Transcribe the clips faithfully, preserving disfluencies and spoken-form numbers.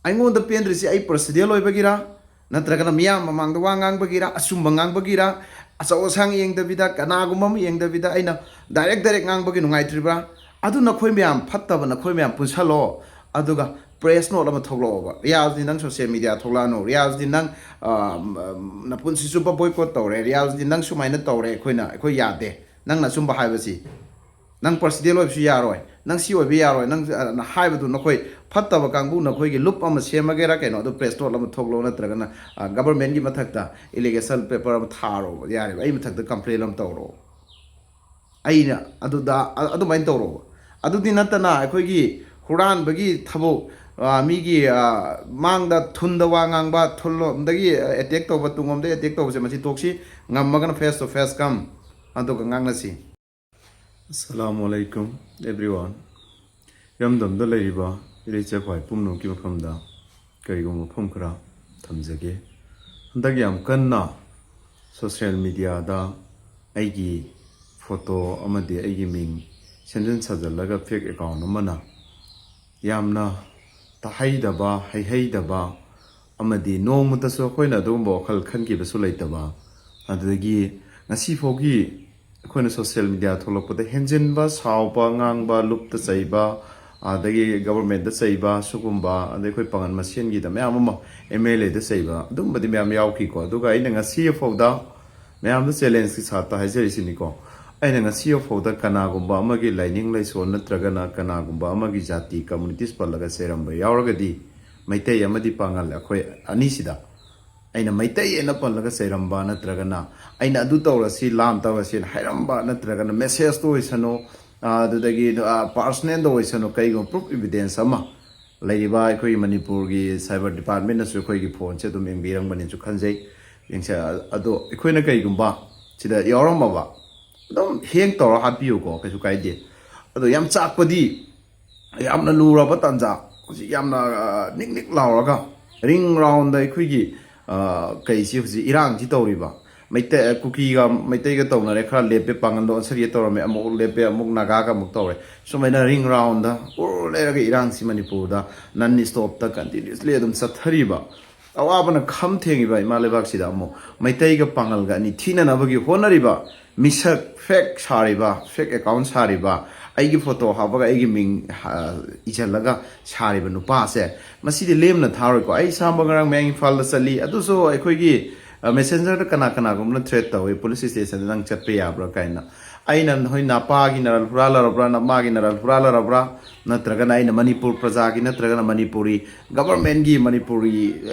ꯑꯩꯉꯣꯟꯗ ꯄꯦꯟꯗ꯭ꯔꯤꯁꯤ ꯑꯩ ꯄꯔꯁꯅꯦꯜ ꯑꯣꯏꯕꯒꯤꯔ, ꯅꯠꯇ꯭ꯔꯒꯅ ꯃꯤꯌꯥꯝ ꯃꯃꯥꯡꯗ ꯋꯥ ꯉꯥꯡꯕꯒꯤꯔ, ꯑꯆꯨꯝꯕ ꯉꯥꯡꯕꯒꯤꯔ, ꯑꯆꯧ ꯑꯁꯥꯡ ꯌꯦꯡꯗꯕꯤꯗ, ꯀꯅꯥꯒꯨꯝꯕ ꯑꯃ ꯌꯦꯡꯗꯕꯤꯗ ꯑꯩꯅ ꯗꯥꯏꯔꯦꯛ ꯗꯥꯏꯔꯦꯛ ꯉꯥꯡꯕꯒꯤ ꯅꯨꯡꯉꯥꯏꯇ꯭ꯔꯤꯕ꯭ꯔꯥ? ꯑꯗꯨ ꯅꯈꯣꯏ ꯃꯌꯥꯝ ꯐꯠꯇꯕ ꯅꯈꯣꯏ ꯃꯌꯥꯝ ꯄꯨꯟꯁꯜꯂꯣ, ꯑꯗꯨꯒ ꯄ꯭ꯔꯦꯁ ꯅꯣꯠ ꯑꯃ ꯊꯣꯛꯂꯛꯑꯣꯕ꯫ ꯔꯤꯌꯥꯖꯗꯤ ꯅꯪ ꯁꯣꯁꯤꯌꯦꯜ ꯃꯤꯗꯤꯌꯥ ꯊꯣꯛꯂꯛꯑꯅꯨ, ꯔꯤꯌꯥꯖꯗꯤ ꯅꯪ, ꯑ, ꯅꯄꯨꯟꯁꯤ ꯆꯨꯞꯄ ꯕꯣꯏꯀꯣꯠ ꯇꯧꯔꯦ, ꯔꯤꯌꯥꯖꯗꯤ ꯅꯪ ꯁꯨꯃꯥꯏꯅ ꯇꯧꯔꯦ, ꯑꯩꯈꯣꯏꯅ, ꯑꯩꯈꯣꯏ ꯌꯥꯗꯦ ꯅꯪꯅ ꯑꯆꯨꯝꯕ ꯍꯥꯏꯕꯁꯤ꯫ ꯅꯪ ꯄꯔꯁꯅꯦꯜ ꯑꯣꯏꯕꯁꯨ ꯌꯥꯔꯣꯏ, ꯅꯪ ꯁꯤ ꯑꯣꯏꯕ ꯌꯥꯔꯣꯏ, ꯅꯪ, ꯑ, ꯅ ꯍꯥꯏꯕꯗꯨ ꯅꯈꯣꯏ ꯐꯠꯇꯕ ꯀꯥꯡꯕꯨ ꯅꯈꯣꯏꯒꯤ ꯂꯨꯞ ꯑꯃ ꯁꯦꯝꯃꯒꯦꯔꯥ ꯀꯩꯅꯣ, ꯑꯗꯨ ꯄ꯭ꯔꯦꯁ ꯅꯣꯠ ꯑꯃ ꯊꯣꯛꯂꯣ, ꯅꯠꯇ꯭ꯔꯒꯅ, ꯑ, ꯒꯕꯔꯃꯦꯟꯒꯤ ꯃꯊꯛꯇ ꯑꯦꯂꯤꯒꯦꯁꯟ ꯄꯦꯄꯔ ꯑꯃ ꯊꯥꯔꯣ, ꯌꯥꯔꯦꯕ, ꯑꯩ ꯃꯊꯛꯇ ꯀꯝꯄ꯭ꯂꯦꯟ ꯑꯃ ꯇꯧꯔꯣ꯫ ꯑꯩꯅ ꯑꯗꯨꯗ, ꯑ-, ꯑꯗꯨꯃꯥꯏꯅ ꯇꯧꯔꯣꯕ꯫ ꯑꯗꯨꯗꯤ ꯅꯠꯇꯅ ꯑꯩꯈꯣꯏꯒꯤ ꯍꯨꯔꯥꯟꯕꯒꯤ ꯊꯕꯛ, ꯑ, ꯃꯤꯒꯤ, ꯑ, ꯃꯥꯡꯗ ꯊꯨꯟꯗ ꯋꯥ ꯉꯥꯡꯕ, ꯊꯨꯟꯂꯣꯝꯗꯒꯤ ꯑꯦꯇꯦꯛ ꯇꯧꯕ, ꯇꯨꯡꯂꯣꯝꯗꯒꯤ ꯑꯦꯇꯦꯛ ꯇꯧꯕꯁꯦ ꯃꯁꯤ ꯇꯣꯛꯁꯤ꯫ ꯉꯝꯃꯒꯅ face to face come, ꯑꯗꯨꯒ ꯉꯥꯡꯅꯁꯤ꯫ Assalamu alaikum everyone. ꯏꯔꯝꯗꯝꯗ ꯂꯩꯔꯤꯕ ꯏꯔꯩꯆꯦ ꯈ꯭ꯋꯥꯏ ꯄꯨꯝꯅꯃꯛꯀꯤ ꯃꯐꯝꯗ ꯀꯔꯤꯒꯨꯝꯕ ꯋꯥꯐꯝ ꯈꯔ ꯊꯝꯖꯒꯦ꯫ ꯍꯟꯗꯛ ꯌꯥꯝ ꯀꯟꯅ ꯁꯣꯁꯤꯌꯦꯜ ꯃꯤꯗꯤꯌꯥꯗ ꯑꯩꯒꯤ ꯐꯣꯇꯣ ꯑꯃꯗꯤ ꯑꯩꯒꯤ ꯃꯤꯡ ꯁꯦꯝꯖꯤꯟ ꯁꯥꯖꯤꯜꯂꯒ ꯐꯦꯛ ꯑꯦꯀꯥꯎꯟ ꯑꯃꯅ ꯌꯥꯝꯅ ꯇꯥꯍꯩꯗꯕ, ꯍꯩꯍꯩꯗꯕ ꯑꯃꯗꯤ ꯅꯣꯡꯃꯇꯁꯨ ꯑꯩꯈꯣꯏꯅ ꯑꯗꯨꯒꯨꯝꯕ ꯋꯥꯈꯜ ꯈꯟꯈꯤꯕꯁꯨ ꯂꯩꯇꯕ, ꯑꯗꯨꯗꯒꯤ ꯉꯁꯤ ꯐꯥꯎꯒꯤ ꯑꯩꯈꯣꯏꯅ ꯁꯣꯁꯤꯌꯦꯜ ꯃꯤꯗꯤꯌꯥ ꯊꯣꯛꯂꯛꯄꯗ ꯍꯦꯟꯖꯤꯟꯕ, ꯁꯥꯎꯕ, ꯉꯥꯡꯕ, ꯂꯨꯞꯇ ꯆꯩꯕ, ꯑꯗꯒꯤ ꯒꯕꯔꯃꯦꯟꯗ ꯆꯩꯕ, ꯁꯤꯒꯨꯝꯕ, ꯑꯗꯩ ꯑꯩꯈꯣꯏ ꯄꯥꯉꯜ ꯃꯁꯦꯟꯒꯤꯗ ꯃꯌꯥꯝ ꯑꯃ, ꯑꯦꯝ ꯑꯦꯜ ꯑꯦꯗ ꯆꯩꯕ, ꯑꯗꯨꯝꯕꯗꯤ ꯃꯌꯥꯝ ꯌꯥꯎꯈꯤꯀꯣ꯫ ꯑꯗꯨꯒ ꯑꯩꯅ ꯉꯁꯤ ꯐꯥꯎꯗ ꯃꯌꯥꯝꯗ ꯆꯦꯂꯦꯟꯖꯀꯤ ꯁꯥꯠꯇ ꯍꯥꯏꯖꯔꯤꯁꯤꯅꯤꯀꯣ, ꯑꯩꯅ ꯉꯁꯤ ꯐꯥꯎꯗ ꯀꯅꯥꯒꯨꯝꯕ ꯑꯃꯒꯤ ꯂꯥꯏꯅꯤꯡ ꯂꯥꯏꯁꯣꯟ ꯅꯠꯇ꯭ꯔꯒꯅ ꯀꯅꯥꯒꯨꯝꯕ ꯑꯃꯒꯤ ꯖꯥꯇꯤ, ꯀꯝꯃꯨꯅꯤꯇꯤꯁ ꯄꯜꯂꯒ ꯆꯩꯔꯝꯕ ꯌꯥꯎꯔꯒꯗꯤ, ꯃꯩꯇꯩ ꯑꯃꯗꯤ ꯄꯥꯉꯜ, ꯑꯩꯈꯣꯏ ꯑꯅꯤꯁꯤꯗ ꯑꯩꯅ ꯃꯩꯇꯩ ꯑꯅ ꯄꯜꯂꯒ ꯆꯩꯔꯝꯕ ꯅꯠꯇ꯭ꯔꯒꯅ ꯑꯩꯅ ꯑꯗꯨ ꯇꯧꯔꯁꯤ, ꯂꯥꯟ ꯇꯧꯔꯁꯤꯅ ꯍꯥꯏꯔꯝꯕ ꯅꯠꯇ꯭ꯔꯒꯅ ꯃꯦꯁꯦꯖꯇ ꯑꯣꯏꯁꯅꯨ, ꯑ, ꯑꯗꯨꯗꯒꯤ, ꯑ, ꯄꯥꯔꯁꯅꯦꯜꯗ ꯑꯣꯏꯁꯅꯨ, ꯀꯩꯒꯨꯝꯕ ꯄ꯭ꯔꯨꯐ ꯏꯕꯤꯗꯦꯟꯁ ꯑꯃ ꯂꯩꯔꯤꯕ ꯑꯩꯈꯣꯏꯒꯤ ꯃꯅꯤꯄꯨꯔꯒꯤ ꯁꯥꯏꯕꯔ ꯗꯤꯄꯥꯔꯠꯃꯦꯟꯅꯁꯨ ꯑꯩꯈꯣꯏꯒꯤ ꯐꯣꯟꯁꯦ ꯑꯗꯨꯝ ꯌꯦꯡꯕꯤꯔꯝꯒꯅꯤꯁꯨ ꯈꯟꯖꯩ꯫ ꯌꯦꯡꯁ-, ꯑꯗꯣ ꯑꯩꯈꯣꯏꯅ ꯀꯩꯒꯨꯝꯕ ꯁꯤꯗ ꯌꯥꯎꯔꯝꯃꯕ, ꯑꯗꯨꯝ ꯍꯦꯡ ꯇꯧꯔ ꯍꯥꯠꯄꯤꯌꯨꯀꯣ, ꯀꯩꯁꯨ ꯀꯥꯏꯗꯦ꯫ ꯑꯗꯣ ꯌꯥꯝ ꯆꯥꯛꯄꯗꯤ, ꯌꯥꯝꯅ ꯂꯨꯔꯕ ꯇꯥꯟꯖꯥ, ꯍꯧꯖꯤꯛ ꯌꯥꯝꯅ, ꯑ, ꯅꯤꯛ ꯅꯤꯛ ꯂꯥꯎꯔꯒ ꯔꯤꯡ ꯔꯥꯎꯟꯗ ꯑꯩꯈꯣꯏꯒꯤ, ꯑ, ꯀꯩꯁꯤ ꯍꯧꯖꯤꯛ ꯏꯔꯥꯡꯁꯤ ꯇꯧꯔꯤꯕ, ꯃꯩꯇꯩ ꯀꯨꯀꯤꯒ ꯃꯩꯇꯩꯒ ꯇꯧꯅꯔꯦ, ꯈꯔ ꯂꯦꯞꯄꯦ, ꯄꯥꯡꯒꯜꯗꯣ ꯑꯣꯟꯁꯔꯤꯌꯦ ꯇꯧꯔꯝꯃꯦ, ꯑꯃꯨꯛ ꯂꯦꯞꯄꯦ, ꯑꯃꯨꯛ ꯅꯥꯒꯥꯒ ꯑꯃꯨꯛ ꯇꯧꯔꯦ꯫ ꯁꯨꯃꯥꯏꯅ ꯔꯤꯡ ꯔꯥꯎꯟꯗ ꯎꯔ ꯂꯩꯔꯒ ꯏꯔꯥꯡꯁꯤ ꯃꯅꯤꯄꯨꯔꯗ ꯅꯟ ꯁ꯭ꯇꯣꯞꯇ ꯀꯟꯇꯤꯅ꯭ꯌꯨꯁꯂꯤ ꯑꯗꯨꯝ ꯆꯠꯊꯔꯤꯕ, ꯑꯋꯥꯕꯅ ꯈꯝ ꯊꯦꯡꯉꯤꯕ ꯏꯃꯥ ꯂꯩꯕꯥꯛꯁꯤꯗ ꯑꯃꯨꯛ ꯃꯩꯇꯩꯒ ꯄꯥꯡꯒꯜꯒ ꯑꯅꯤ ꯊꯤꯅꯅꯕꯒꯤ ꯍꯣꯠꯅꯔꯤꯕ, ꯃꯤꯁꯛ ꯐꯦꯛ ꯁꯥꯔꯤꯕ, ꯐꯦꯛ ꯑꯦꯀꯥꯎꯟ ꯁꯥꯔꯤꯕ, ꯑꯩꯒꯤ ꯐꯣꯇꯣ ꯍꯥꯞꯄꯒ ꯑꯩꯒꯤ ꯃꯤꯡ ꯏꯁꯤꯜꯂꯒ ꯁꯥꯔꯤꯕ ꯅꯨꯄꯥꯁꯦ, ꯃꯁꯤꯗꯤ ꯂꯦꯝꯅ ꯊꯥꯔꯣꯏꯀꯣ꯫ ꯑꯩ ꯏꯁꯥꯃꯛ ꯉꯔꯥꯡ ꯃꯌꯥꯡ ꯏꯝꯐꯥꯜꯗ ꯆꯠꯂꯤ, ꯑꯗꯨꯁꯨ ꯑꯩꯈꯣꯏꯒꯤ ꯃꯦꯁꯦꯟꯖꯔꯗ ꯀꯅꯥ ꯀꯅꯥꯒꯨꯝꯕꯅ ꯊ꯭ꯔꯦꯠ ꯇꯧꯏ, ꯄꯨꯂꯤꯁ ꯁ꯭ꯇꯦꯁꯟꯗ ꯅꯪ ꯆꯠꯄ ꯌꯥꯕ꯭ꯔꯥ ꯀꯥꯏꯅ꯫ ꯑꯩꯅ ꯅꯣꯏ ꯅꯄꯥꯒꯤ ꯅꯔꯜ ꯍꯨꯔꯥꯜꯂꯔꯕ꯭ꯔꯥ, ꯅꯃꯥꯒꯤ ꯅꯔꯜ ꯍꯨꯔꯥꯜꯂꯔꯕ꯭ꯔꯥ, ꯅꯠꯇ꯭ꯔꯒꯅ ꯑꯩꯅ ꯃꯅꯤꯄꯨꯔ ꯄ꯭ꯔꯖꯥꯒꯤ ꯅꯠꯇ꯭ꯔꯒꯅ ꯃꯅꯤꯄꯨꯔꯤ ꯒꯚꯔꯟꯃꯦꯟꯒꯤ, ꯃꯅꯤꯄꯨꯔꯒꯤ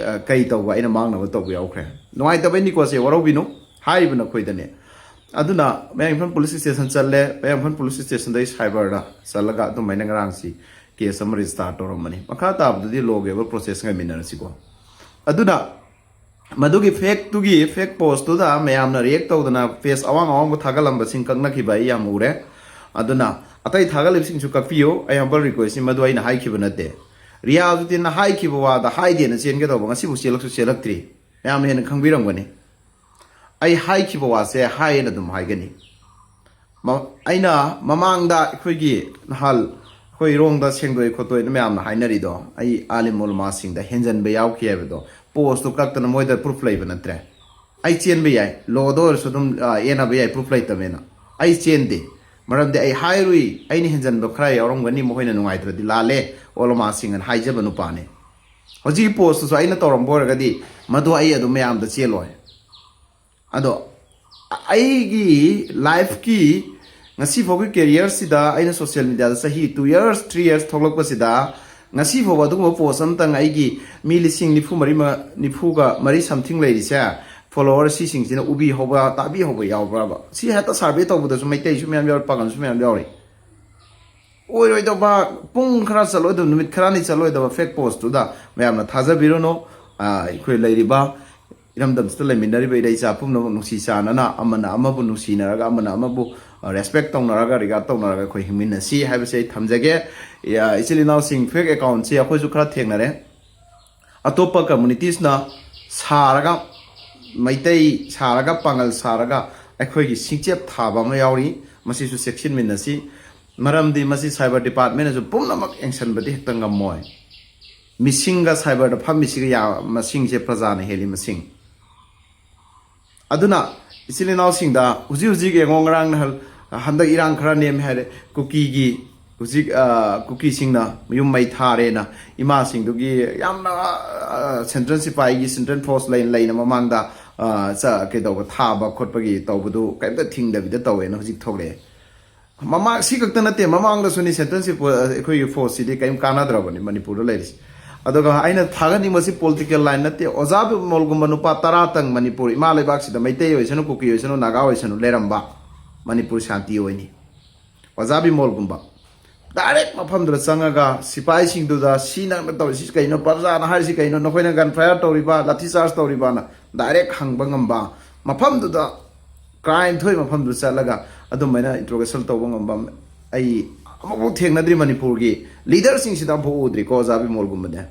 ꯀꯩ ꯇꯧꯕ ꯑꯩꯅ ꯃꯥꯡꯅꯕ ꯇꯧꯕ ꯌꯥꯎꯈ꯭ꯔꯦ꯫ ꯅꯨꯡꯉꯥꯏꯇꯕꯩꯅꯤꯀꯣ ꯁꯦ, ꯋꯥꯔꯧꯕꯤꯅꯨ, ꯍꯥꯏꯔꯤꯕ ꯅꯈꯣꯏꯗꯅꯦ꯫ ꯑꯗꯨꯅ ꯃꯌꯥꯡ ꯏꯝꯐꯥꯜ ꯄꯨꯂꯤꯁ ꯁ꯭ꯇꯦꯁꯟ ꯆꯠꯂꯦ, ꯃꯌꯥꯡ ꯏꯝꯐꯥꯜ ꯄꯨꯂꯤꯁ ꯁ꯭ꯇꯦꯁꯟꯗꯒꯤ ꯁꯥꯏꯕꯔꯗ ꯆꯠꯂꯒ ꯑꯗꯨꯃꯥꯏꯅ ꯉꯔꯥꯡꯁꯤ ꯀꯦꯁ ꯑꯃ ꯔꯦꯖꯤꯁꯇꯥꯔ ꯇꯧꯔꯝꯕꯅꯤ꯫ ꯃꯈꯥ ꯇꯥꯕꯗꯨꯗꯤ ꯂꯣꯒꯤ ꯑꯣꯏꯕ ꯄ꯭ꯔꯣꯁꯦꯁ ꯉꯥꯏꯃꯤꯟꯅꯔꯁꯤꯀꯣ꯫ ꯑꯗꯨꯅ ꯃꯗꯨꯒꯤ ꯐꯦꯛꯇꯨꯒꯤ, ꯐꯦꯛ ꯄꯣꯁꯇꯨꯗ ꯃꯌꯥꯝꯅ ꯔꯤꯌꯦꯛ ꯇꯧꯗꯅ ꯄꯦꯖ ꯑꯋꯥꯡ ꯑꯋꯥꯡꯕ ꯊꯥꯒꯠꯂꯝꯕꯁꯤꯡ ꯀꯛꯅꯈꯤꯕ ꯑꯩ ꯌꯥꯝ ꯎꯔꯦ꯫ ꯑꯗꯨꯅ ꯑꯇꯩ ꯊꯥꯒꯠꯂꯤꯕꯁꯤꯡꯁꯨ ꯀꯛꯄꯤꯌꯨ꯫ ꯑꯩ ꯍꯝꯕꯜ ꯔꯤꯀ꯭ꯋꯦꯁꯅꯤ, ꯃꯗꯨ ꯑꯩꯅ ꯍꯥꯏꯈꯤꯕ ꯅꯠꯇꯦ꯫ ꯔꯤꯌꯥꯖꯨꯗꯤꯟꯅ ꯍꯥꯏꯈꯤꯕ ꯋꯥꯗ ꯍꯥꯏꯗꯦꯅ ꯆꯦꯟꯒꯗꯧꯕ ꯉꯁꯤꯕꯨ ꯆꯦꯜꯂꯛꯁꯨ ꯆꯦꯜꯂꯛꯇ꯭ꯔꯤ꯫ ꯃꯌꯥꯝꯅ ꯍꯦꯟꯅ ꯈꯪꯕꯤꯔꯝꯒꯅꯤ꯫ ꯑꯩ ꯍꯥꯏꯈꯤꯕ ꯋꯥꯁꯦ ꯍꯥꯏꯌꯦꯅ ꯑꯗꯨꯝ ꯍꯥꯏꯒꯅꯤ꯫ ꯃ-, ꯑꯩꯅ ꯃꯃꯥꯡꯗ ꯑꯩꯈꯣꯏꯒꯤ ꯅꯍꯥꯟ ꯑꯩꯈꯣꯏ ꯏꯔꯣꯡꯗ ꯁꯦꯡꯗꯣꯛꯑꯦ ꯈꯣꯠꯇꯣꯛꯑꯦꯅ ꯃꯌꯥꯝꯅ ꯍꯥꯏꯅꯔꯤꯗꯣ, ꯑꯩ ꯑꯥꯂꯤꯝ ꯎꯂꯃꯥꯁꯤꯡꯗ ꯍꯦꯟꯖꯟꯕ ꯌꯥꯎꯈꯤ ꯍꯥꯏꯕꯗꯣ, ꯄꯣꯁꯇꯣ ꯀꯛꯇꯅ ꯃꯣꯏꯗ ꯄ꯭ꯔꯨꯐ ꯂꯩꯕ ꯅꯠꯇ꯭ꯔꯦ꯫ ꯑꯩ ꯆꯦꯟꯕ ꯌꯥꯏ, ꯂꯣꯗ ꯑꯣꯏꯔꯁꯨ ꯑꯗꯨꯝ, ꯑ, ꯌꯦꯟꯅꯕ ꯌꯥꯏ, ꯄ꯭ꯔꯨꯐ ꯂꯩꯇꯕꯅꯤꯅ꯫ ꯑꯩ ꯆꯦꯟꯗꯦ, ꯃꯔꯝꯗꯤ ꯑꯩ ꯍꯥꯏꯔꯨꯏ, ꯑꯩꯅ ꯍꯦꯟꯖꯟꯕ ꯈꯔ ꯌꯥꯎꯔꯝꯒꯅꯤ, ꯃꯈꯣꯏꯅ ꯅꯨꯡꯉꯥꯏꯇ꯭ꯔꯗꯤ ꯂꯥꯜꯂꯦ, ꯎꯂꯃꯥꯁꯤꯡ ꯑꯅ ꯍꯥꯏꯖꯕ ꯅꯨꯄꯥꯅꯦ꯫ ꯍꯧꯖꯤꯛꯀꯤ ꯄꯣꯁꯇꯨꯁꯨ ꯑꯩꯅ ꯇꯧꯔꯝꯕ ꯑꯣꯏꯔꯒꯗꯤ ꯃꯗꯨ ꯑꯩ ꯑꯗꯨꯝ ꯃꯌꯥꯝꯗ ꯆꯦꯜꯂꯣꯏ꯫ ꯑꯗꯣ ꯑꯩꯒꯤ ꯂꯥꯏꯐꯀꯤ ꯉꯁꯤ ꯐꯥꯎꯒꯤ ꯀꯦꯔꯤꯌꯔꯁꯤꯗ ꯑꯩꯅ ꯁꯣꯁꯤꯌꯦꯜ ꯃꯤꯗꯤꯌꯥꯗ ꯆꯍꯤ two years, three years ꯊꯣꯛꯂꯛꯄꯁꯤꯗ ꯉꯁꯤ ꯐꯥꯎꯕ ꯑꯗꯨꯒꯨꯝꯕ ꯄꯣꯁ ꯑꯃꯇꯪ ꯑꯩꯒꯤ ꯃꯤ ꯂꯤꯁꯤꯡ ꯅꯤꯐꯨ ꯃꯔꯤ ꯃ-, ꯅꯤꯐꯨꯒ ꯃꯔꯤ something ꯂꯩꯔꯤꯁꯦ, ꯐꯣꯂꯣꯋꯔ ꯁꯤꯁꯤꯡꯁꯤꯅ ꯎꯕꯤꯍꯧꯕ, ꯇꯥꯕꯤꯍꯧꯕ ꯌꯥꯎꯕ꯭ꯔꯕ? ꯁꯤ ꯍꯦꯛꯇ ꯁꯔꯚꯦ ꯇꯧꯕꯗꯁꯨ ꯃꯩꯇꯩꯁꯨ ꯃꯌꯥꯝ ꯌꯥꯎꯔꯤ, ꯄꯥꯡꯒꯜꯁꯨ ꯃꯌꯥꯝ ꯌꯥꯎꯔꯤ꯫ ꯑꯣꯏꯔꯣꯏꯗꯕ, ꯄꯨꯡ ꯈꯔ ꯆꯠꯂꯣꯏꯗꯕ, ꯅꯨꯃꯤꯠ ꯈꯔꯅꯤ ꯆꯠꯂꯣꯏꯗꯕ ꯐꯦꯛ ꯄꯣꯁꯇꯨꯗ ꯃꯌꯥꯝꯅ ꯊꯥꯖꯕꯤꯔꯨꯅꯨ꯫ ꯑ, ꯑꯩꯈꯣꯏ ꯂꯩꯔꯤꯕ ꯏꯔꯝꯗꯝꯁꯤꯗ ꯂꯩꯃꯤꯟꯅꯔꯤꯕ ꯏꯔꯩ ꯏꯆꯥ ꯄꯨꯝꯅꯃꯛ ꯅꯨꯡꯁꯤ ꯆꯥꯟꯅꯅ ꯑꯃꯅ ꯑꯃꯕꯨ ꯅꯨꯡꯁꯤꯅꯔꯒ, ꯑꯃꯅ ꯑꯃꯕꯨ, ꯑ, ꯔꯦꯁꯄꯦꯛ ꯇꯧꯅꯔꯒ, ꯔꯤꯒꯥꯔꯗ ꯇꯧꯅꯔꯒ ꯑꯩꯈꯣꯏ ꯍꯤꯡꯃꯤꯟꯅꯁꯤ ꯍꯥꯏꯕꯁꯦ ꯑꯩ ꯊꯝꯖꯒꯦ꯫ ꯑ, ꯏꯆꯤꯜ ꯏꯅꯥꯎꯁꯤꯡ, ꯐꯦꯛ ꯑꯦꯀꯥꯎꯟꯁꯤ ꯑꯩꯈꯣꯏꯁꯨ ꯈꯔ ꯊꯦꯡꯅꯔꯦ꯫ ꯑꯇꯣꯞꯄ ꯀꯝꯃꯨꯅꯤꯇꯤꯁꯅ ꯁꯥꯔꯒ ꯃꯩꯇꯩ ꯁꯥꯔꯒ, ꯄꯥꯉꯜ ꯁꯥꯔꯒ ꯑꯩꯈꯣꯏꯒꯤ ꯁꯤꯡꯆꯦꯞ ꯊꯥꯕ ꯑꯃ ꯌꯥꯎꯔꯤ꯫ ꯃꯁꯤꯁꯨ ꯆꯦꯛꯁꯤꯟꯃꯤꯟꯅꯁꯤ꯫ ꯃꯔꯝꯗꯤ ꯃꯁꯤ cyber departmentꯅꯁꯨ ꯄꯨꯝꯅꯃꯛ ꯌꯦꯡꯁꯤꯟꯕꯗꯤ ꯍꯦꯛꯇ ꯉꯝꯃꯣꯏ꯫ ꯃꯤꯁꯤꯡꯒ cyberꯗ ꯐꯝꯃꯤꯁꯤꯒ ꯌꯥ-, ꯃꯁꯤꯡꯁꯦ ꯄ꯭ꯔꯖꯥꯅ ꯍꯦꯜꯂꯤ ꯃꯁꯤꯡ꯫ ꯑꯗꯨꯅ ꯏꯆꯤꯜ ꯏꯅꯥꯎꯁꯤꯡꯗ ꯍꯧꯖꯤꯛ ꯍꯧꯖꯤꯛ ꯌꯦꯡꯉꯣ, ꯉꯔꯥꯡ ꯅꯍꯥꯟ ꯍꯟꯗꯛ ꯏꯔꯥꯡ ꯈꯔ ꯅꯦꯝꯃꯦ ꯍꯥꯏꯔꯦ, ꯀꯨꯀꯤꯒꯤ ꯍꯧꯖꯤꯛ, ꯑ, ꯀꯨꯀꯤꯁꯤꯡꯅ ꯃꯌꯨꯝ ꯃꯩ ꯊꯥꯔꯦꯅ ꯏꯃꯥꯁꯤꯡꯗꯨꯒꯤ ꯌꯥꯝꯅ, ꯑ, central ꯁꯤꯄꯥꯏꯒꯤ central force ꯂꯩ-, ꯂꯩꯅ ꯃꯃꯥꯡꯗ, ꯑ, ꯆ-, ꯀꯩꯗꯧꯕ ꯊꯥꯕ ꯈꯣꯠꯄꯒꯤ ꯇꯧꯕꯗꯨ ꯀꯔꯤꯝꯇ ꯊꯤꯡꯗꯕꯤꯗ ꯇꯧꯋꯦꯅ ꯍꯧꯖꯤꯛ ꯊꯣꯛꯂꯛꯑꯦ꯫ ꯃꯃꯥꯡ ꯁꯤ ꯈꯛꯇ ꯅꯠꯇꯦ, ꯃꯃꯥꯡꯗꯁꯨꯅꯤ central ꯁꯤ ꯄꯣ-, ꯑꯩꯈꯣꯏꯒꯤ forceꯁꯤꯗꯤ ꯀꯔꯤꯝ ꯀꯥꯟꯅꯗ꯭ꯔꯕꯅꯤ ꯃꯅꯤꯄꯨꯔꯗ ꯂꯩꯔꯤꯁꯤ꯫ ꯑꯗꯨꯒ ꯑꯩꯅ ꯊꯥꯒꯠꯅꯤꯡꯕꯁꯤ political line ꯅꯠꯇꯦ, ꯑꯣꯖꯥ ꯕꯤꯃꯣꯜꯒꯨꯝꯕ ꯅꯨꯄꯥ ꯇꯔꯥꯇꯪ ꯃꯅꯤꯄꯨꯔ ꯏꯃꯥ ꯂꯩꯕꯥꯛꯁꯤꯗ ꯃꯩꯇꯩ ꯑꯣꯏꯁꯅꯨ, ꯀꯨꯀꯤ ꯑꯣꯏꯁꯅꯨ, ꯅꯥꯒꯥ ꯑꯣꯏꯁꯅꯨ ꯂꯩꯔꯝꯕ, ꯃꯅꯤꯄꯨꯔ ꯁꯥꯟꯇꯤ ꯑꯣꯏꯅꯤ꯫ ꯑꯣꯖꯥ ꯕꯤꯃꯣꯜꯒꯨꯝꯕ direct ꯃꯐꯝꯗꯨꯗ ꯆꯪꯉꯒ ꯁꯤꯐꯥꯏꯁꯤꯡꯗꯨꯗ "ꯁꯤ ꯅꯪꯅ ꯇꯧꯔꯤꯁꯤ ꯀꯩꯅꯣ? ꯄ꯭ꯔꯖꯥꯅ ꯍꯥꯏꯔꯤꯁꯤ ꯀꯩꯅꯣ? ꯅꯈꯣꯏꯅ gun fire ꯇꯧꯔꯤꯕ, ꯂꯥꯊꯤ ꯆꯥꯔꯖ ꯇꯧꯔꯤꯕꯅ" direct ꯍꯪꯕ ꯉꯝꯕ, ꯃꯐꯝꯗꯨꯗ crime ꯊꯣꯛꯏ ꯃꯐꯝꯗꯨꯗ ꯆꯠꯂꯒ ꯑꯗꯨꯃꯥꯏꯅ interrogation ꯇꯧꯕ ꯉꯝꯕ ꯑꯩ ꯑꯃꯐꯥꯎ ꯊꯦꯡꯅꯗ꯭ꯔꯤ꯫ ꯃꯅꯤꯄꯨꯔꯒꯤ leaderꯁꯤꯡꯁꯤꯗ ꯑꯃꯐꯥꯎ ꯎꯗ꯭ꯔꯤꯀꯣ ꯑꯣꯖꯥ ꯕꯤꯃꯣꯜꯒꯨꯝꯕꯗꯤ꯫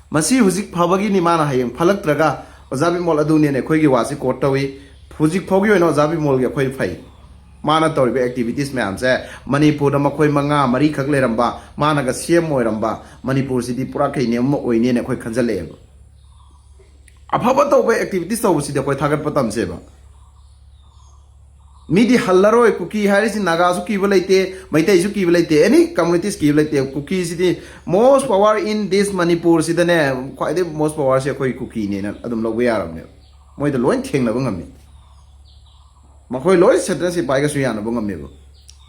ꯃꯁꯤ ꯍꯧꯖꯤꯛ ꯐꯕꯒꯤꯅꯤ, ꯃꯥꯅ ꯍꯌꯦꯡ ꯐꯠꯂꯛꯇ꯭ꯔꯒ ꯑꯣꯖꯥ ꯕꯤꯃꯣꯜ ꯑꯗꯨꯅꯦꯅ ꯑꯩꯈꯣꯏꯒꯤ ꯋꯥꯁꯤ quote ꯇꯧꯏ꯫ ꯍꯧꯖꯤꯛ ꯐꯥꯎꯒꯤ ꯑꯣꯏꯅ ꯑꯣꯖꯥ ꯕꯤꯃꯣꯜꯒꯤ ꯑꯩꯈꯣꯏ ꯐꯩ꯫ ꯃꯥꯅ ꯇꯧꯔꯤꯕ activities ꯃꯌꯥꯝꯁꯦ, ꯃꯅꯤꯄꯨꯔꯗ ꯃꯈꯣꯏ ꯃꯉꯥ ꯃꯔꯤꯈꯛ ꯂꯩꯔꯝꯕ, ꯃꯥꯅꯒ C M ꯑꯣꯏꯔꯝꯕ, ꯃꯅꯤꯄꯨꯔꯁꯤꯗꯤ ꯄꯨꯔꯥ ꯀꯩꯅꯣꯝ ꯑꯃ ꯑꯣꯏꯅꯦꯅ ꯑꯩꯈꯣꯏ ꯈꯟꯖꯜꯂꯛꯑꯦꯕ꯫ ꯑꯐꯕ ꯇꯧꯕ activities ꯇꯧꯕꯁꯤꯗꯤ ꯑꯩꯈꯣꯏ ꯊꯥꯒꯠꯄ ꯇꯝꯁꯦꯕ꯫ ꯃꯤꯗꯤ ꯍꯜꯂꯔꯣꯏ꯫ ꯀꯨꯀꯤ ꯍꯥꯏꯔꯤꯁꯤ ꯅꯥꯒꯥꯁꯨ ꯀꯤꯕ ꯂꯩꯇꯦ, ꯃꯩꯇꯩꯁꯨ ꯀꯤꯕ ꯂꯩꯇꯦ, any communities ꯀꯤꯕ ꯂꯩꯇꯦ꯫ ꯀꯨꯀꯤꯁꯤꯗꯤ most power in this ꯃꯅꯤꯄꯨꯔꯁꯤꯗꯅꯦ, ꯈ꯭ꯋꯥꯏꯗꯒꯤ most powerꯁꯦ ꯑꯩꯈꯣꯏ ꯀꯨꯀꯤꯅꯦꯅ ꯑꯗꯨꯝ ꯂꯧꯕ ꯌꯥꯔꯕꯅꯦꯕ꯫ ꯃꯣꯏꯗ ꯂꯣꯏ ꯊꯦꯡꯅꯕ ꯉꯝꯃꯤ꯫ ꯃꯈꯣꯏ ꯂꯣꯏ central ꯁꯤꯐꯥꯏꯒꯁꯨ ꯌꯥꯅꯕ ꯉꯝꯃꯦꯕ꯫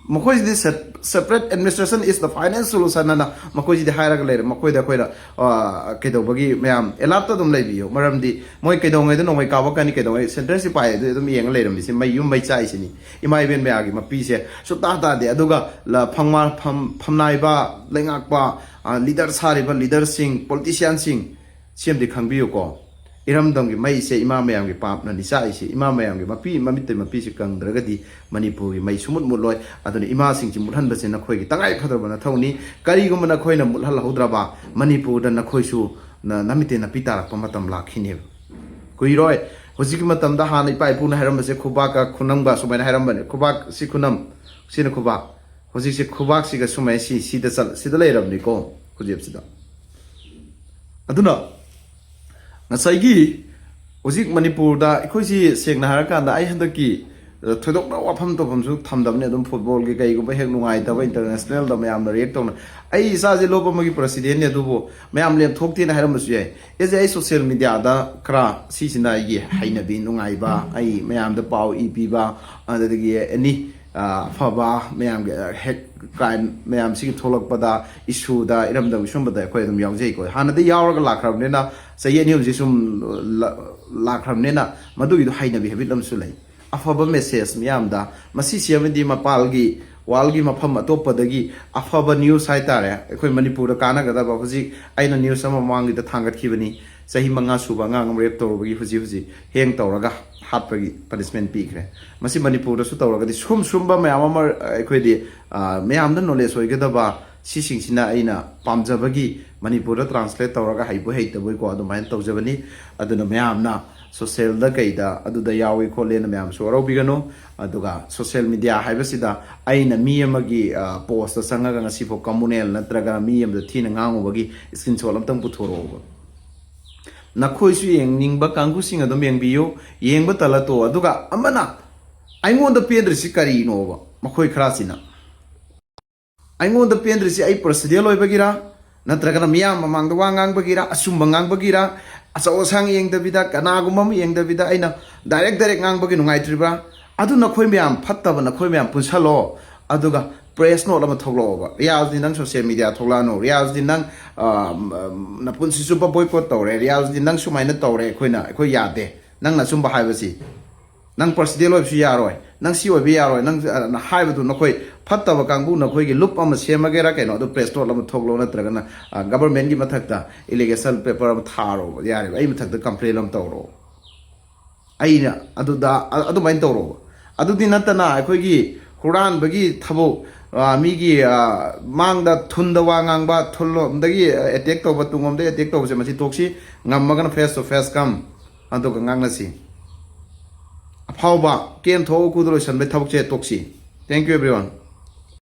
ꯃꯈꯣꯏꯁꯤꯗꯤ se-, separate administration is the finest solution ꯍꯥꯏꯅ ꯃꯈꯣꯏꯁꯤꯗꯤ ꯍꯥꯏꯔꯒ ꯂꯩꯔꯦ꯫ ꯃꯈꯣꯏꯗ ꯑꯩꯈꯣꯏꯅ, ꯑ, ꯀꯩꯗꯧꯕꯒꯤ ꯃꯌꯥꯝ alert ꯑꯗꯨꯝ ꯂꯩꯕꯤꯌꯨ꯫ ꯃꯔꯝꯗꯤ ꯃꯣꯏ ꯀꯩꯗꯧꯉꯩꯗ ꯅꯣꯡꯃꯩ ꯀꯥꯞꯄꯛꯀꯅꯤ, ꯀꯩꯗꯧꯉꯩ central ꯁꯤꯐꯥꯏ ꯑꯗꯨ ꯑꯗꯨꯝ ꯌꯦꯡꯉ ꯂꯩꯔꯝꯃꯤꯁꯤ ꯃꯩ ꯌꯨꯝ ꯃꯩ ꯆꯥꯛꯏꯁꯤꯅꯤ꯫ ꯏꯃꯥ ꯏꯕꯦꯟ ꯃꯌꯥꯝꯒꯤ ꯃꯄꯤꯁꯦ ꯁꯨꯛꯇꯥ ꯇꯥꯗꯦ꯫ ꯑꯗꯨꯒ ꯂ-, ꯐꯝꯃ-, ꯐꯝ-, ꯐꯝꯅꯥꯏꯕ, ꯂꯩꯉꯥꯛꯄ, ꯑ, leader ꯁꯥꯔꯤꯕ leaderꯁꯤꯡ, politicianꯁꯤꯡ, ꯁꯤ ꯑꯃꯗꯤ ꯈꯪꯕꯤꯌꯨꯀꯣ꯫ ꯏꯔꯝꯗꯝꯒꯤ ꯃꯩꯁꯦ ꯏꯃꯥ ꯃꯌꯥꯝꯒꯤ ꯄꯥꯞꯅꯅꯤ ꯆꯥꯛꯏꯁꯦ꯫ ꯏꯃꯥ ꯃꯌꯥꯝꯒꯤ ꯃꯄꯤ, ꯃꯃꯤꯠꯇ ꯃꯄꯤꯁꯦ ꯀꯪꯗ꯭ꯔꯒꯗꯤ ꯃꯅꯤꯄꯨꯔꯒꯤ ꯃꯩ ꯁꯨꯃꯨꯠ ꯃꯨꯠꯂꯣꯏ꯫ ꯑꯗꯨꯅ ꯏꯃꯥꯁꯤꯡꯁꯤ ꯃꯨꯠꯍꯟꯕꯁꯦ ꯅꯈꯣꯏꯒꯤ ꯇꯉꯥꯏ ꯐꯗꯕ ꯅꯊꯧꯅꯤ꯫ ꯀꯔꯤꯒꯨꯝꯕ ꯅꯈꯣꯏꯅ ꯃꯨꯠꯍꯜꯍꯧꯗ꯭ꯔꯕ, ꯃꯅꯤꯄꯨꯔꯗ ꯅꯈꯣꯏꯁꯨ ꯅ-, ꯅꯃꯤꯠꯇꯩ ꯅꯥꯄꯤ ꯇꯥꯔꯛꯄ ꯃꯇꯝ ꯂꯥꯛꯈꯤꯅꯦꯕ꯫ ꯀꯨꯏꯔꯣꯏ꯫ ꯍꯧꯖꯤꯛꯀꯤ ꯃꯇꯝꯗ ꯍꯥꯟꯅ ꯏꯄꯥ ꯏꯄꯨꯅ ꯍꯥꯏꯔꯝꯕꯁꯦ ꯈꯨꯕꯥꯛꯀ ꯈꯨꯅꯝꯒ ꯁꯨꯃꯥꯏꯅ ꯍꯥꯏꯔꯝꯕꯅꯦ, ꯈꯨꯕꯥꯛꯁꯤ ꯈꯨꯅꯝ, ꯁꯤꯅ ꯈꯨꯕꯥꯛ꯫ ꯍꯧꯖꯤꯛꯁꯦ ꯈꯨꯕꯥꯛꯁꯤꯒ ꯁꯨꯃꯥꯏꯅ ꯁꯤ ꯁꯤꯗ ꯆꯠ ꯁꯤꯗ ꯂꯩꯔꯕꯅꯤꯀꯣ ꯈꯨꯖꯦꯞꯁꯤꯗ꯫ ꯑꯗꯨꯅ ꯉꯁꯥꯏꯒꯤ ꯍꯧꯖꯤꯛ ꯃꯅꯤꯄꯨꯔꯗ ꯑꯩꯈꯣꯏꯁꯤ ꯁꯦꯡꯅ ꯍꯥꯏꯔꯀꯥꯟꯗ ꯑꯩ ꯍꯟꯗꯛꯀꯤ, ꯑ, ꯊꯣꯏꯗꯣꯛꯅ ꯋꯥꯐꯝ ꯇꯧꯐꯝꯁꯨ ꯊꯝꯗꯕꯅꯤ꯫ ꯑꯗꯨꯝ ꯐꯨꯠꯕꯣꯜꯒꯤ ꯀꯩꯒꯨꯝꯕ ꯍꯦꯛ ꯅꯨꯡꯉꯥꯏꯇꯕ ꯏꯟꯇꯔꯅꯦꯁꯅꯦꯜꯗ ꯃꯌꯥꯝꯅ ꯔꯤꯌꯦꯛ ꯇꯧꯅ, ꯑꯩ ꯏꯆꯥꯁꯦ ꯂꯣꯞ ꯑꯃꯒꯤ ꯄ꯭ꯔꯁꯤꯗꯦꯟꯅꯤ, ꯑꯗꯨꯕꯨ ꯃꯌꯥꯝ ꯂꯦꯝꯊꯣꯛꯇꯦꯅ ꯍꯥꯏꯔꯝꯕꯁꯨ ꯌꯥꯏ꯫ ꯑꯦꯁꯦ ꯑꯩ ꯁꯣꯁꯤꯌꯦꯜ ꯃꯤꯗꯤꯌꯥꯗ ꯈꯔ ꯁꯤꯁꯤꯅ ꯑꯩꯒꯤ ꯍꯩꯅꯕꯤ ꯅꯨꯡꯉꯥꯏꯕ, ꯑꯩ ꯃꯌꯥꯝꯗ ꯄꯥꯎ ꯏ ꯄꯤꯕ, ꯑꯗꯨꯗꯒꯤ ꯑꯦꯅꯤ, ꯑ, ꯑꯐꯕ ꯃꯌꯥꯝꯒꯤ, ꯑ, ꯍꯦꯛ ꯀ꯭ꯔꯥꯏꯝ ꯃꯌꯥꯝꯁꯤꯒꯤ ꯊꯣꯛꯂꯛꯄꯗ, ꯏꯁꯨꯗ, ꯏꯔꯝꯗꯝꯒꯤ ꯁꯨꯝꯕꯗ ꯑꯩꯈꯣꯏ ꯑꯗꯨꯝ ꯌꯥꯎꯖꯩꯀꯣ꯫ ꯍꯥꯟꯅꯗꯤ ꯌꯥꯎꯔꯒ ꯂꯥꯛꯈ꯭ꯔꯕꯅꯤꯅ, ꯆꯍꯤ ꯑꯅꯤ ꯑꯍꯨꯝꯁꯤ ꯁꯨꯝ ꯂ-, ꯂꯥꯛꯈ꯭ꯔꯕꯅꯤꯅ, ꯃꯗꯨꯒꯤꯗꯣ ꯍꯩꯅꯕꯤ ꯍꯦꯕꯤꯠ ꯑꯃꯁꯨ ꯂꯩ꯫ ꯑꯐꯕ ꯃꯦꯁꯦꯖ ꯃꯌꯥꯝꯗ, ꯃꯁꯤꯁꯤ ꯑꯃꯗꯤ ꯃꯄꯥꯜꯒꯤ ꯋꯥꯔꯜꯒꯤ ꯃꯐꯝ ꯑꯇꯣꯞꯄꯗꯒꯤ ꯑꯐꯕ ꯅ꯭ꯌꯨꯁ ꯍꯥꯏꯇꯥꯔꯦ, ꯑꯩꯈꯣꯏ ꯃꯅꯤꯄꯨꯔꯗ ꯀꯥꯟꯅꯒꯗꯕ꯫ ꯍꯧꯖꯤꯛ ꯑꯩꯅ ꯅ꯭ꯌꯨꯁ ꯑꯃ ꯃꯃꯥꯡꯒꯤꯗ ꯊꯥꯡꯒꯠꯈꯤꯕꯅꯤ, ꯆꯍꯤ ꯃꯉꯥ ꯁꯨꯕ ꯑꯉꯥꯡ ꯑꯃ ꯔꯦꯞ ꯇꯧꯔꯨꯕꯒꯤ ꯍꯧꯖꯤꯛ ꯍꯧꯖꯤꯛ ꯍꯦꯡ ꯇꯧꯔꯒ ꯍꯥꯠꯄꯒꯤ ꯄꯅꯤꯁꯃꯦꯟ ꯄꯤꯈ꯭ꯔꯦ꯫ ꯃꯁꯤ ꯃꯅꯤꯄꯨꯔꯗꯁꯨ ꯇꯧꯔꯒꯗꯤ ꯁꯨꯝ ꯁꯨꯝꯕ ꯃꯌꯥꯝ ꯑꯃ ꯑꯩꯈꯣꯏꯗꯤ, ꯑ, ꯃꯌꯥꯝꯗ ꯅꯣꯂꯦꯖ ꯑꯣꯏꯒꯗꯕ ꯁꯤꯁꯤꯡꯁꯤꯅ ꯑꯩꯅ ꯄꯥꯝꯖꯕꯒꯤ ꯃꯅꯤꯄꯨꯔꯗ ꯇ꯭ꯔꯥꯟꯁꯂꯦꯠ ꯇꯧꯔꯒ ꯍꯩꯕꯣꯏ ꯍꯩꯇꯕꯣꯏꯀꯣ ꯑꯗꯨꯃꯥꯏꯅ ꯇꯧꯖꯕꯅꯤ꯫ ꯑꯗꯨꯅ ꯃꯌꯥꯝꯅ ꯁꯣꯁꯦꯜꯗ ꯀꯩꯗ ꯑꯗꯨꯗ ꯌꯥꯎꯏ ꯈꯣꯠꯂꯦꯅ ꯃꯌꯥꯝꯁꯨ ꯋꯥꯔꯧꯕꯤꯒꯅꯨ꯫ ꯑꯗꯨꯒ ꯁꯣꯁꯦꯜ ꯃꯤꯗꯤꯌꯥ ꯍꯥꯏꯕꯁꯤꯗ ꯑꯩꯅ ꯃꯤ ꯑꯃꯒꯤ, ꯑ, ꯄꯣꯁꯇ ꯆꯪꯉꯒ ꯉꯁꯤꯐꯥꯎ ꯀꯝꯃꯨꯅꯦꯜ ꯅꯠꯇ꯭ꯔꯒ ꯃꯤ ꯑꯃꯗ ꯊꯤꯅ ꯉꯥꯡꯉꯨꯕꯒꯤ ꯁ꯭ꯀ꯭ꯔꯤꯟꯁꯣꯠ ꯑꯝꯇꯪ ꯄꯨꯊꯣꯔꯛꯑꯣꯕ꯫ ꯅꯈꯣꯏꯁꯨ ꯌꯦꯡꯅꯤꯡꯕ ꯀꯥꯡꯕꯨꯁꯤꯡ ꯑꯗꯨꯝ ꯌꯦꯡꯕꯤꯌꯨ, ꯌꯦꯡꯕ ꯇꯜꯂ ꯇꯣꯛꯑꯣ꯫ ꯑꯗꯨꯒ ꯑꯃꯅ ꯑꯩꯉꯣꯟꯗ ꯄꯦꯟꯗ꯭ꯔꯤꯁꯤ ꯀꯔꯤꯅꯣꯕ? ꯃꯈꯣꯏ ꯈꯔꯁꯤꯅ ꯑꯩꯉꯣꯟꯗ ꯄꯦꯟꯗ꯭ꯔꯤꯁꯤ ꯑꯩ ꯄ꯭ꯔꯁꯤꯗꯦꯟ ꯑꯣꯏꯕꯒꯤꯔ, ꯅꯠꯇ꯭ꯔꯒꯅ ꯃꯤꯌꯥꯝ ꯃꯃꯥꯡꯗ ꯋꯥ ꯉꯥꯡꯕꯒꯤꯔ, ꯑꯆꯨꯝꯕ ꯉꯥꯡꯕꯒꯤꯔ, ꯑꯆꯧ ꯑꯁꯥꯡ ꯌꯦꯡꯗꯕꯤꯗ, ꯀꯅꯥꯒꯨꯝꯕ ꯑꯃ ꯌꯦꯡꯗꯕꯤꯗ ꯑꯩꯅ ꯗꯥꯏꯔꯦꯛ ꯗꯥꯏꯔꯦꯛ ꯉꯥꯡꯕꯒꯤ ꯅꯨꯡꯉꯥꯏꯇ꯭ꯔꯤꯕ꯭ꯔꯥ? ꯑꯗꯨ ꯅꯈꯣꯏ ꯃꯌꯥꯝ ꯐꯠꯇꯕ, ꯅꯈꯣꯏ ꯃꯌꯥꯝ ꯄꯨꯟꯁꯜꯂꯣ, ꯑꯗꯨꯒ ꯄ꯭ꯔꯦꯁ ꯅꯣꯠ ꯑꯃ ꯊꯣꯛꯂꯛꯑꯣꯕ꯫ ꯔꯤꯌꯥꯖꯗꯤ ꯅꯪ ꯁꯣꯁꯤꯌꯦꯜ ꯃꯤꯗꯤꯌꯥ ꯊꯣꯛꯂꯛꯑꯅꯨ, ꯔꯤꯌꯥꯖꯗꯤ ꯅꯪ, ꯑ, ꯅꯄꯨꯟꯁꯤ ꯆꯨꯞꯄ ꯕꯣꯏꯀꯣꯠ ꯇꯧꯔꯦ, ꯔꯤꯌꯥꯖꯗꯤ ꯅꯪ ꯁꯨꯃꯥꯏꯅ ꯇꯧꯔꯦ, ꯑꯩꯈꯣꯏꯅ, ꯑꯩꯈꯣꯏ ꯌꯥꯗꯦ, ꯅꯪꯅ ꯑꯆꯨꯝꯕ ꯍꯥꯏꯕꯁꯤ꯫ ꯅꯪ ꯄ꯭ꯔꯁꯤꯗꯦꯟ ꯑꯣꯏꯕꯁꯨ ꯌꯥꯔꯣꯏ, ꯅꯪ ꯁꯤ ꯑꯣꯏꯕ ꯌꯥꯔꯣꯏ, ꯅꯪ, ꯑ, ꯅ ꯍꯥꯏꯕꯗꯨ ꯅꯈꯣꯏ ꯐꯠꯇꯕ ꯀꯥꯡꯕꯨ ꯅꯈꯣꯏꯒꯤ ꯂꯨꯞ ꯑꯃ ꯁꯦꯝꯃꯒꯦꯔꯥ ꯀꯩꯅꯣ, ꯑꯗꯨ ꯄ꯭ꯔꯦꯁ ꯅꯣꯠ ꯑꯃ ꯊꯣꯛꯂꯣ, ꯅꯠꯇ꯭ꯔꯒꯅ, ꯑ, ꯒꯕꯔꯃꯦꯟꯒꯤ ꯃꯊꯛꯇ ꯑꯦꯂꯤꯒꯦꯁꯟ ꯄꯦꯄꯔ ꯑꯃ ꯊꯥꯔꯣꯕ, ꯌꯥꯔꯦꯕ, ꯑꯩ ꯃꯊꯛꯇ ꯀꯝꯄ꯭ꯂꯦꯟ ꯑꯃ ꯇꯧꯔꯣ꯫ ꯑꯩꯅ ꯑꯗꯨꯗ, ꯑ-, ꯑꯗꯨꯃꯥꯏꯅ ꯇꯧꯔꯣꯕ꯫ ꯑꯗꯨꯗꯤ ꯅꯠꯇꯅ ꯑꯩꯈꯣꯏꯒꯤ ꯍꯨꯔꯥꯟꯕꯒꯤ ꯊꯕꯛ, ꯑ, ꯃꯤꯒꯤ, ꯑ, ꯃꯥꯡꯗ ꯊꯨꯟꯗ ꯋꯥ ꯉꯥꯡꯕ, ꯊꯨꯟꯂꯣꯝꯗꯒꯤ ꯑꯦꯇꯦꯛ ꯇꯧꯕ, ꯇꯨꯡꯂꯣꯝꯗꯒꯤ ꯑꯦꯇꯦꯛ ꯇꯧꯕꯁꯦ ꯃꯁꯤ ꯇꯣꯛꯁꯤ꯫ ꯉꯝꯃꯒꯅ ꯐꯦꯁ ꯇꯨ ꯐꯦꯁ ꯀꯝ, ꯑꯗꯨꯒ ꯉꯥꯡꯅꯁꯤ꯫ ꯐꯥꯎꯕ ꯀꯦꯟ ꯊꯣꯛꯑ ꯎꯀꯨꯗ ꯂꯣꯏꯁꯟꯕꯩ ꯊꯕꯛꯁꯦ ꯇꯣꯛꯁꯤ꯫ Thank you everyone꯫